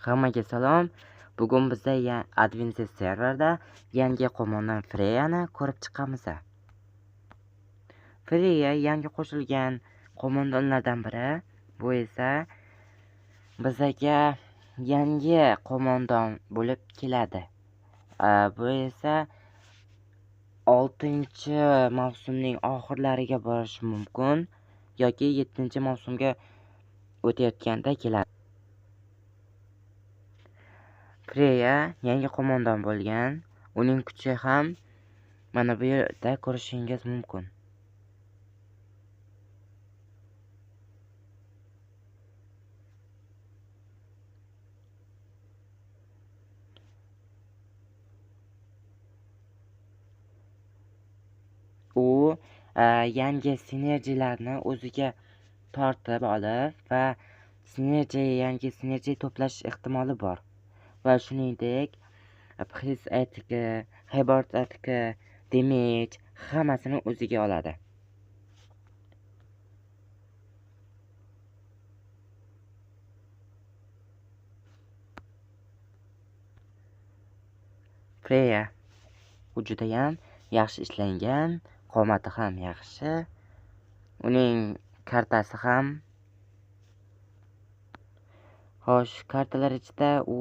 Hammaga salom. Bugun bizda Adventure serverda yangi qo'mondon Freyani ko'rib chiqamiz. Freya yangi qo'shilgan qo'mondonlardan biri. Bu esa bizaga yangi qo'mondon bo'lib keladi. Bu esa 6-mavsumning oxirlariga borishi mumkin yoki 7-mavsumga o'tayotganda keladi. Freya yangi qo'mondon bo'lgan. Uning kuchi ham mana bu yerda ko'rishingiz mumkin. U yangi sinerjilarni o'ziga tortib olib va yangi sinerji to'plash ehtimoli bor. Va shuningdek, Priz atiki, Haybord atiki, damage hammasini o'ziga oladi. Freya u judayam yaxshi ishlangan, qomati ham yaxshi, uning kartasi ham. Xo'sh, kartalar ichida u